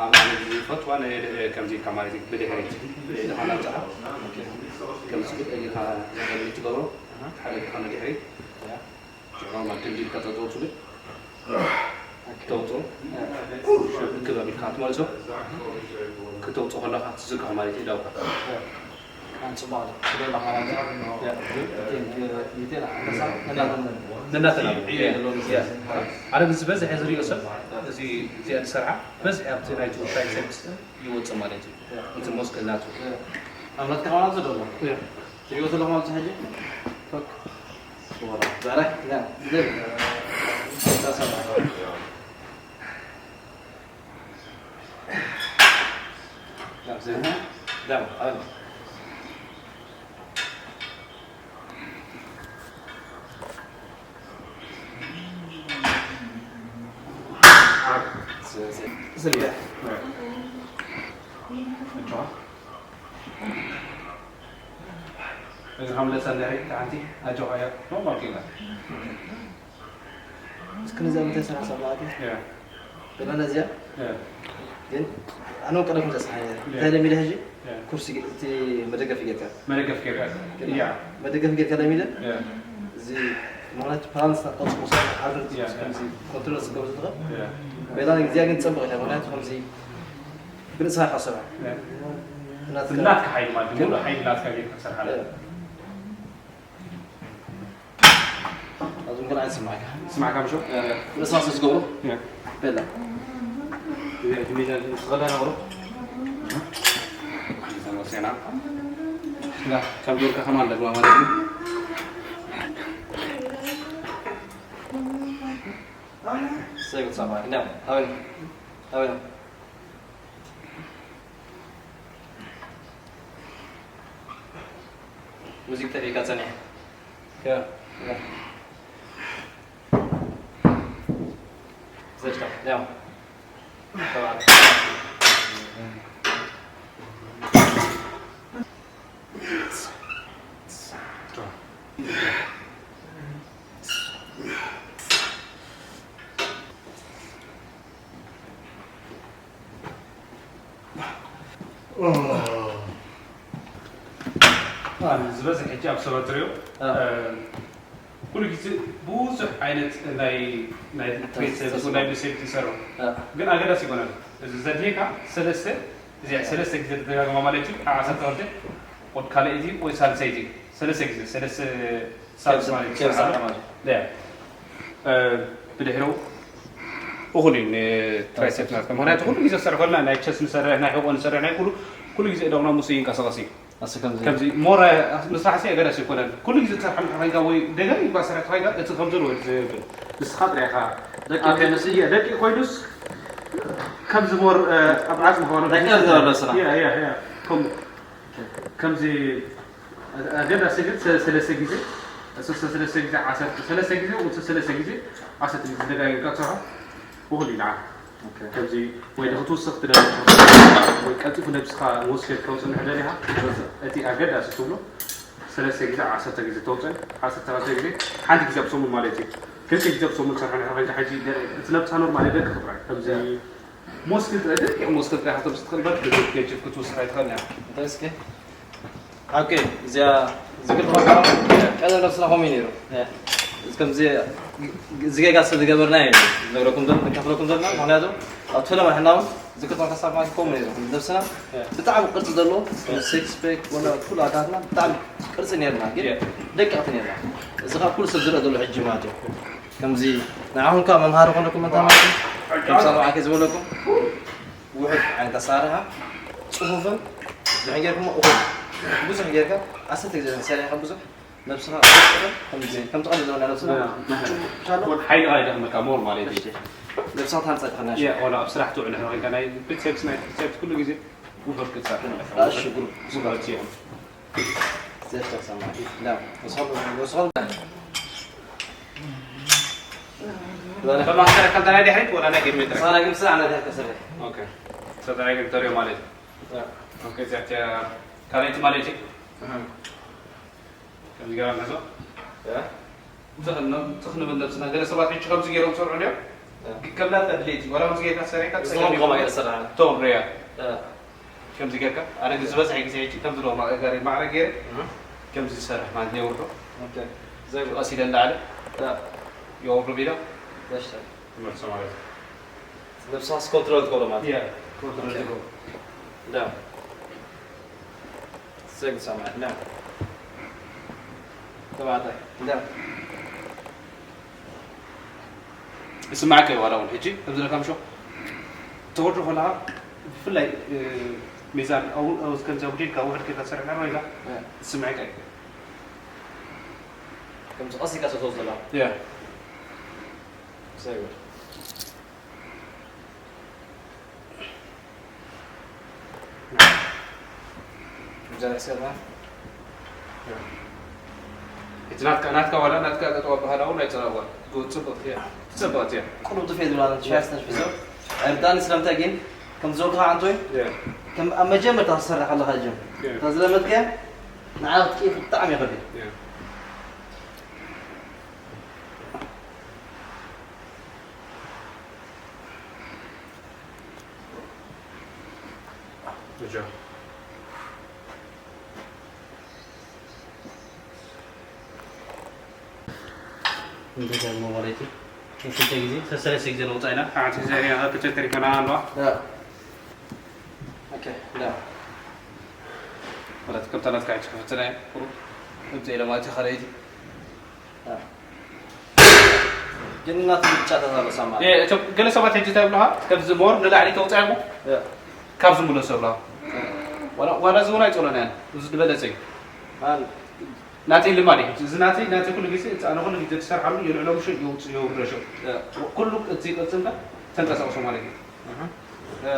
ኣብ ኣነ ዝፈትዋ ከምዚ ኢልካ ማለት እዩ ብድሕሪት ኢኻ ናብፅኣ ከምዚ ኢልካ ትገብሮ ሓደ ዝኾነ ድሕሪት ኖርማል ክንዲ ኢልካ ተዘውትሉ ተውፅኦ ክበብ ኢልካ ትመልሶ ክተውፅኦ ከለካ ትዝርግሖ ማለት እዩ ዳውካ ኣንፅባቕ ስለላ ማለት ነናተና ኣነ ዝበዝሐ ዝሪኦ ሰብ እዚ እዚኣ ዝሰርዓ በዝሒ ኣብቲ ናይ ትራይሰፕስ ይወፅእ ማለት እዩ እቲ ሞስክል ናቱ ኣምላክ ተቃዋም ዘሎ ትሪኦ ዘለኹም ኣብዚ ሕጂ እዚ ከም ለሰን ድሕሪ ሓንቲ ኣጆኻ እያ ኖርማል ጌጋ እስኪ ነዚኣ ምንታይ ስራሕ ሰብኣት እያ ገና ነዚኣ ግን ኣነ ቀደም ተስሓ እንታይ ለሚደ ሕጂ ኩርሲ እቲ መደገፊ ጌርካ መደገፍ ጌርካ ያ መደገፊ ጌርካ ለሚደ ያ እዚ ማለት ፕላንስ ናጣውስ ኮሳ ሓድር ያ ከምዚ ኮንትሮል ስገብር ዝኽእል ያ በላ እዚኣ ግን ትጸብቕ እያ ማለት ከምዚ ብርእስኻ ኢኻ ትሰርሖ ያ ናትካ ናትካ ሓይሊ ማለት ግን ሙሉ ሓይሊ ናትካ ጌርካ ትሰርሓ ኣለካ ኣብዚ ነገር ኣይስማዕካ ስማዕካ ምሾ ርእስኻ ስለ ዝገብሮ ያ በላ እዚ ሚዛን ዝኸዳ ነብሮ ሚዛን ወሴና ላ ከም ዶርካ ከማን ለግባ ማለት እዩ ሰይ ብትሰማ እንዲያው ኣበይ ኣበይ ሙዚክ ጠፊእካ ጸኒሕ ዘሽታ ያው ዝበዝሕ ሕጂ ኣብ ሰባት ትሪኦ ኩሉ ግዜ ብዙሕ ዓይነት ናይ ናይ ትሬት ሰርቪስ ወይ ናይ ብልሰት ይሰርሑ። ግን ኣገዳሲ ይኮነን። እዚ ዘድልየካ ሰለስተ፣ እዚ ሰለስተ ግዜ ተደጋግማ ማለት እዩ። ዓሰርተ ክልተ ወድ ካልኣይቲ ወይ ሳልሰይቲ ሰለስተ ግዜ ሰለስተ ሳልስ ማለት እዩ። ብድሕሪኡ እኹል እዩ ንትራይሰፕስ ናትካ። ምክንያቱ ኩሉ ግዜ ዝሰርሕ ከለና ናይ ቸስት ንሰርሕ፣ ናይ ሕቆ ንሰርሕ፣ ናይ ኩሉ ኩሉ ግዜ ደቕና ምስ ይንቀሳቐስ እዩ። ከምዚ ሞር ምስራሕ ሲ ኣገዳሲ ይኮነን። ኩሉ ግዜ ትሰርሕ እንድሕር ኮይንካ ወይ ደጋጊምካ ትሰርሕ እንድሕር ኮይንካ እቲ ከም ዘሎ ወዲ ዘብል ንስኻ ጥራይ ኢኻ ደቂ ኦኬ፣ ምስ እየ ደቂ ኮይኑስ ከምዚ ሞር ኣብ ዓጽሚ ኾነ ደቂ ዝበሎ ስራሕ። ያ ያ ያ ከም ከምዚ ኣገዳሲ ግን ሰ- ሰለስተ ግዜ ሰለስተ ሰለስተ ግዜ ዓሰርተ ሰለስተ ግዜ ወይ ሰለስተ ግዜ ዓሰርተ ግዜ ደጋጊምካ ትሰርሖ እኹል እዩ ንዓኻ። ከምዚ ወይ ክትውስኽ ትደሊ ወይ ቀልጢፉ ነብስኻ ወስከት ከውፅእ እንድሕር ደሊኻ እቲ ኣገዳሲ ትብሎ ሰለስተ ግዜ ዓሰርተ ግዜ ተውፅእን ዓሰርተ ክልተ ግዜ ሓንቲ ግዜ ኣብ ሰሙን ማለት እዩ። ክልተ ግዜ ኣብ ሰሙን ትሰርሖ እንድሕር ኮይንካ ሕጂ እቲ ነብስኻ ኖርማል የደቅቕ ጥራይ ከምዚ ሞስክል ጥራይ ደቂቕ ሞስክል ጥራይ ክትወስድ ትኽእል በር ክትገጅፍ ክትውስኽ ኣይትኽእል እያ። እንታይ እስኪ ኦኬ፣ እዚኣ ዝግል ተመካሮ ቀደም ነብስና ከምኡ እዩ ነይሩ። ከምዚ እዚ ጌጋ ስለ ዝገበርና እዩ ነግረኩም ዘሎ ንከፍለኩም ዘለና። ምክንያቱ ኣብ ፈለማ ሕና እውን ዝግል ተመካሳ ማለት ከምኡ ነይሩ። ነብስና ብጣዕሚ ቅርፂ ዘለዎ ሴክስ ፔክ ወላ ኩሉ ኣካላትና ብጣዕሚ ቅርፂ ነርና፣ ግን ደቀቕቲ ነርና። እዚ ከዓ ኩሉ ሰብ ዝረአ ዘሎ ሕጂ ማለት እዩ። ከምዚ ንዓኹም ከዓ መምሃሪ ኮነኩም እንታይ ማለት እዩ? ከም ሳብ ዓከ ዝበለኩም ውሑድ ዓይነት ኣሰራርሓ፣ ጽፉፍን ብዙሕ ጌርኩሞ እኹል። ብዙሕ ጌርካ ዓሰርተ ግዜ ሰሪሕካ ብዙሕ ነብስኻ ክትጽፍን ከምዚ ከም ትቐልል ዘበና ነብስኻ ያ፣ ትጽፍን። ሓይልኻ ይደኽመካ ሞር ማለት እዩ። ነብስኻ ትሃንጻ ትኽእል። ያ፣ ወላ ኣብ ስራሕ ትውዕል እንድሕር ኮይንካ ናይ ቢትሴፕስ ናይ ትሪሴፕስ ኩሉ ግዜ ውሑድ ክትሰርሕ ኣለካ። እሺ፣ ግሩፕ። ውሑድ እዮም። ዘፍተር ሰማይ። ዳ፣ ወስኸል፣ ወስኸል። ተማስተር ካልታ ናይ ድሕሪት ወላ ናይ ቅድሚት ጥራሕ? ሳና ግን ስራ ናይ ድሕሪት ተሰርሕ። ኦኬ። ሰልጣን ግን ተሪዮ ማለት እዩ። ያ። ኦኬ፣ እዚኣ እቲኣ ካልኣይቲ ማለት እዩ። ኣሃ። ከምዚ ገይራ ንሕዞ። ያ። ትኽ ን-፣ ትኽ ንብል ነብስና። ገለ ሰባት ሕጂ ከምዚ ገይሮም ዝሰርሑ ድዮም? ያ። ግን ከም ናትካ ድሌት እዩ። ዋላ ከምዚ ጌርካ ሰሪሕካ እዞም ጸገም ከምኣ የብሉን። ገለ ሰራሕና። ቶም ርያ። ያ። ከምዚ ጌርካ፣ ኣነ ግን ዝበዝሐ ግዜ ሕጂ ከምዚ ኣለዎ ማዕረ ገይረ፣ ማዕረ ገይረ እህ። ከምዚ ዝሰርሕ ማለት ነውርዶ። ኦኬ። ዘይ ቀስ ኢለ እንዳዓለ ያ። የውርዶ ቢላ በሽታ። ትመልሶ ማለት እዩ። ነብስኻስ ኮንትሮል ትገብሮ ማለት እዩ። ያ፣ ኮንትሮል ኦኬ። ትገብሮ። ዳ። ዘይ ሰማዕ፣ ዳ። ተባዕታይ፣ ዳ። ይስማዓካ እዩ ዋላ እውን ሕጂ ከምዚ ኢልካ ምሾ ተወርዶ ከለኻ ብፍላይ እ፣ ሚዛን ኣው- ኣው- ከምዚ ኣጉዲልካ ውሕድ ጌርካ ትሰርሕ እንድሕር ኮይንካ እ። ዝስምዐካ እዩ። ከምዚ ቀስ ኢልካ ሰቶ ዘላ ያ። ሰይወ። እቲ ናትካ ናትካ ዋላ ናትካ ቀጠዋ ባህላዊ ናይ ጸረባ ጽቡቅ እያ። ጽቡቅ እያ። ቁሩብ ጥፍእ ዝብላ ያ። ሻርስ ተሽፊሶ። ዕርዳን ስለምንታይ ግን ከም ዝበልኩኻ ኣንቶይ ያ። ከም ኣብ መጀመርታ ክትሰርሕ ከለኻ ጅም ያ። እታ ዝለመድካያ ንዓ ክትቅይር ብጣዕሚ ይኸብድ። ያ። Good job. እንደዛ ነው ማለት ነው። ክልተ ግዜ ሰለስተ ግዜ ለውጥ አይና። አሁን ጊዜ ያህል ብቻ ተሪፈና አለዋ። ያ። ኦኬ፣ ዳ። ማለት ከም ተላት ካይች ከፍትናይ ቁሩብ እብዘይ ለማለት ካልኣይቲ። ያ። ግን እናት ብቻ ተዛረሳ ማለት። እ፣ እቶም ገለ ሰባት ሕጂ እንታይ ይብሉኻ? ከምዚ ሞር ንላዕሊ ተውፅኣኹ ያ። ካብ ዝምለሱ ይብሉኻ። ዋላ ዋላ እዚ እውን ኣይፀሎን ያን። እዚ ዝበለፀ እዩ። ኣን ናተይ ልማድ እዩ። እዚ ናተይ ናተይ ኩሉ ግዜ እቲ ኣነ ኩሉ ግዜ ዝሰርሓሉ የልዕሎ ምሸ የውፅእ የውርዶ ሸው። ያ። ኩሉ እቲ ቅልፅምካ ተንቀሳቕሶ ማለት እዩ። እህ። ያ።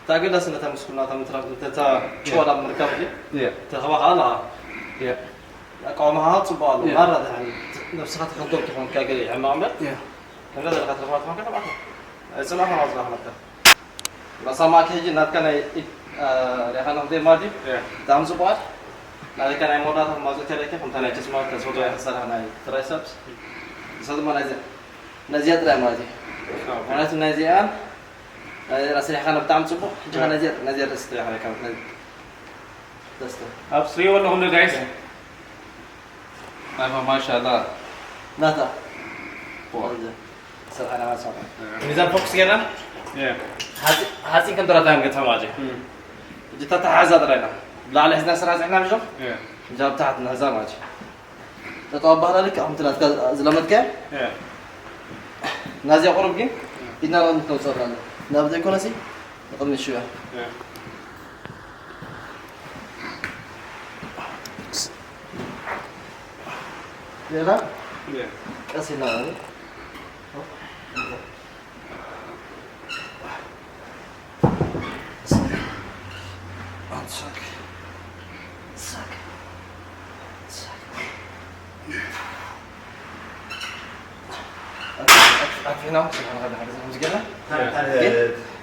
እታ ኣገዳስነታ ምስ ኩላታ ምትራፍ እንተ እታ ያ። ጭዋዳ ምርካብ ግን ያ። ተኸባኻ ኣለኻ። ያ። ኣቃውማኻ ጽቡቕ ኣሎ። ያ። ማራ ድሓን ነብስኻ ተኸንቶም ትኾንካ ገለ ይሕማቕ እምበር፣ ያ። ከምዛ ዘለካ ትረኽባ ትኾንካ ተባዕካ። ኣይጽላእኻ ማጽላእኻ ናትካ። መሳማዕኪ ሕጂ ናትካ ናይ ኢድ፣ አ፣ ሪኢኻ ንኽደይ ማዲ፣ ያ። ብጣዕሚ ጽቡቓት። ናትካ ናይ መወዳእታ ማዞ ተለኪ፣ ከምታ ናይ ጀስማ ተዝፈትዋ ያ። ተሰርሐ ናይ ትራይሰፕስ። ንሳ ድማ ናይዚ፣ ናይዚኣ ጥራይ ማለት እዩ። ኦኬ። ምኽንያቱ ናይዚኣ ኣስሪሕካ ብጣዕሚ ጽቡቕ። ሕጂ ኸ ነዚኣ፣ ነዚኣ ደስ ትብል ኢኻ፣ ካብ ነዚ ደስ ትብል። ኣብ ስሪዎ ኣለኹም ዶ ጋይስ? ናይፋ ማሻላ። ናታ። ዋ። ቆንጆ። ስርሓና ማሳኻ። ሚዛን ፎክስ ጌርና? ያ። ሓፂ-፣ ሓፂን ከም ተራታን ገታ ማለት እዩ። እም። ሕጂ ተተሓዛ ጥራይ ኢና። ብላዕሊ ሒዝና ስራሕ ዝሕና ምሽ? ያ። እንጃ ኣብ ታሕቲ ንሕዛ ማለት እዩ። ጠጠው ኣባህላ ልክ ከምቲ ናትካ ዝለመድካዮ። ያ። ናዚያ ቁሩብ ግን ኢድና ርቕድሚት ነውፅኦ ኣለና። ናብ ዘይኮነሲ ንቕድሚት ሽውያ። ያ። ሌላ ያ። ቀስ ኢልና ማለት እዩ።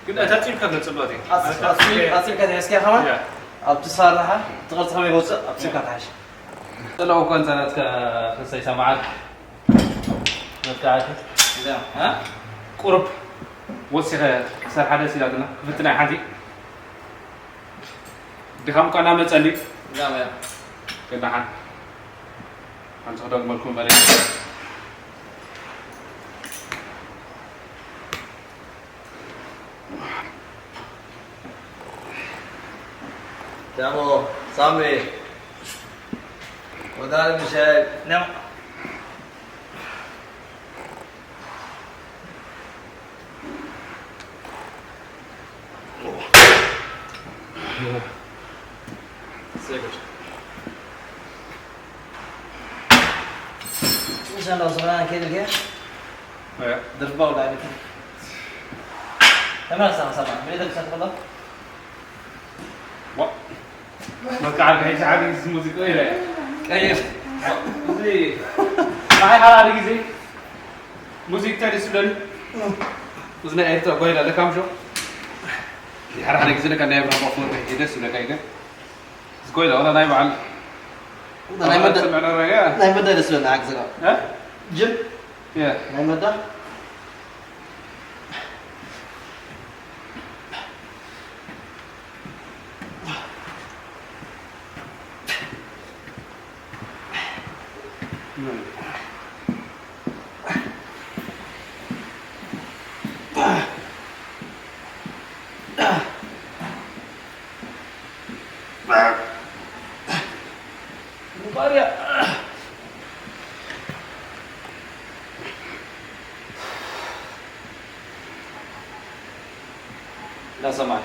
ግን ኣታጺምካ ተጽብቕ እያ። ኣጽ-፣ ኣጽ-፣ ኣጽ-፣ ኣጽ-፣ ኣጽ-፣ ኣጽ-፣ ኣጽ-፣ ኣጽ-፣ ኣብቲ ሳርናኻ እቲ ቅርጺ ከመይ ይወጽእ ኣብቲ ስልካ ትሓሽ። ጥላው እኳ እንተ ናትካ ክንሰይ ሰማዓት መጥቃዕቲ። እዛ፣ እ? ቁሩብ ወሲኸ ክሰርሓ ደስ ኢላትና። ክፍትና እየ ሓንቲ። ድኻም እኳ እናመጸኒ። እዛ፣ እያ። ግን ደሓን። ሓንቲ ክደግመልኩም በለ። ጃሞ፣ ሳሚ፣ ወዳሪ ምሸት። ጃሞ። Sehr gut. ኢንሻላህ ሱብሓን ከይድልከ? እያ። ድርባው ላይ ብትል። ተመለስ፣ ሰማ፣ ሰማ። ምን ይደርሳል ተፈضل? ዋ። በቃ፣ ዓርቢ፣ ሕጂ ዓርቢ፣ እዚ ሙዚቃ ይረአ። ቀይር። እዚ፣ ንዓይ ሓደ ሓደ ግዜ ሙዚቃ ደስ ይብለኒ። እዚ ናይ ኤርትራ ጓይላ ለካም ሾ። ሓደ ሓደ ግዜ ለካ ናይ ኣብርሃም ኣፈወርቂ ደስ ይብለካ እዩ ግን። እዚ ጓይላ ዋላ ናይ በዓል ናይ መደ-፣ ሰምዕና ረጋ። ናይ መደ ደስ ይብለኒ፣ ሓግዝና። እ? ጅብ። ያ። ናይ መዳ። لا سمعت.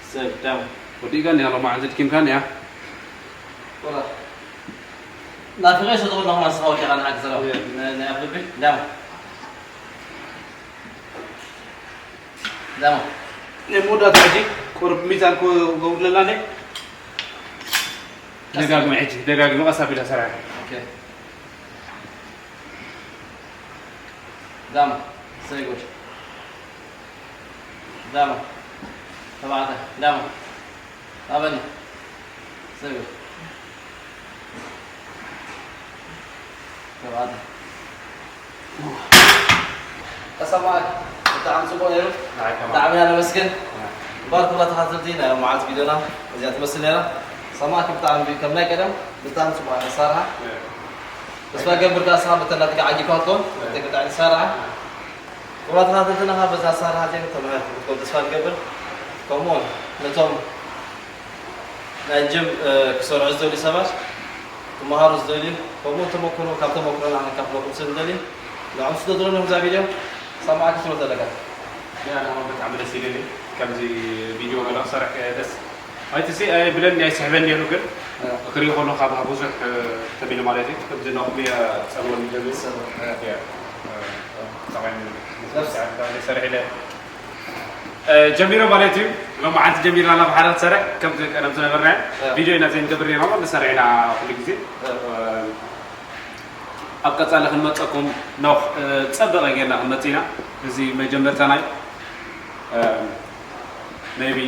سيف، داون. ወዲእካኒ ኣሎ መዓልቲ ድኪምካኒ እያ። ወላ። ናፊቐ ሸጠ ወላ ኹማ ስኻ ወዲኻ ንዓክ ዘረባ። እየ። ነ-፣ ናይ ኣፍልቢ፣ ዳውን። ዳማ። ናይ መወዳእታ ሕጂ ቁሩብ ሚዛን ክጎድለና እንዴ? ደጋግመ ሕጂ፣ ደጋግመ ቀስ ኣቢላ ሰራሒ። ኦኬ። ዳማ። ሰይ ጉድ። ዳማ። ተባዕተ። ዳማ። ኣበኒ። ሰይ ጉድ። ተባዕተ። ተሰማዕክ። ብጣዕሚ ጽቡቕ ነይሩ። ንዓይ ከማን። ብጣዕሚ ኢና ነመስግን። ኣይ። እምበኣር ክቡራት ተኸታተልቲ ናይ ሎማዓንቲ ቪድዮና እዚኣ ትመስል ነይራ። ሰማዕክ ብጣዕሚ ከም ናይ ቀደም ብጣዕሚ ጽቡቕ ኣሰራርሓ። ኣይ። ተስፋ ገብር ከኣ ንስኻ በተን ናትካ ዓጊብካ ክትከውን ኣይ። ብጣዕሚ ትሰርሓ። ኣይ። ክቡራት ተኸታተልትና ከኣ በዛ ኣሰራርሓ እዚኣ ተማሂርኩም ክትከውን ተስፋ ንገብር። ከምኡውን ነቶም ናይ ጅም፣ እ፣ ክሰርሑ ዝደልዩ ሰባት፣ ክመሃሩ ዝደልዩ፣ ከምኡ ተመክሮ፣ ካብ ተመክሮና ከካፍለኩም ስለ ንደሊ፣ ንዕኦም ስደዱሎም እዛ ቪድዮ፣ ሰማዕካ ክትብሎ ዘለካ። ያ፣ ኣነ እውን ብጣዕሚ ደስ ኢሉኒ። ከምዚ ቪድዮ ገለ ክሰርሕ ደስ፣ ኣይትሲ፣ ኣይብለኒ፣ ኣይስሕበን ነይሩ፣ ግን ያ። ክሪኦ ከለኹ ካብኣ ብዙሕ፣ እ፣ ተቢሉ ማለት እዩ። ከምዚ ናኹም እየ ጸልወኒ ደሊ። ጸልወኒ። ያ፣ እ፣ ጠቓሚ ነብስ። ሰርሕ ኢለ እ፣ ጀሚረ ማለት እዩ። ሎማዓንቲ ጀሚርና ናብ ሓደ ክትሰርሕ፣ ከምቲ ቀደም ዝነበርናዮ እ። ቪድዮ ኢና ዘይንገብር ነይርና፣ ንሰርሕ ኢና ኩሉ ግዜ። እ። እ፣ ኣብ ቀጻሊ ክንመጸኩም ነው፣ እ፣ ጸበቐ ጌርና ክንመጽእ ኢና። እዚ መጀመርታና እዩ። እ፣ maybe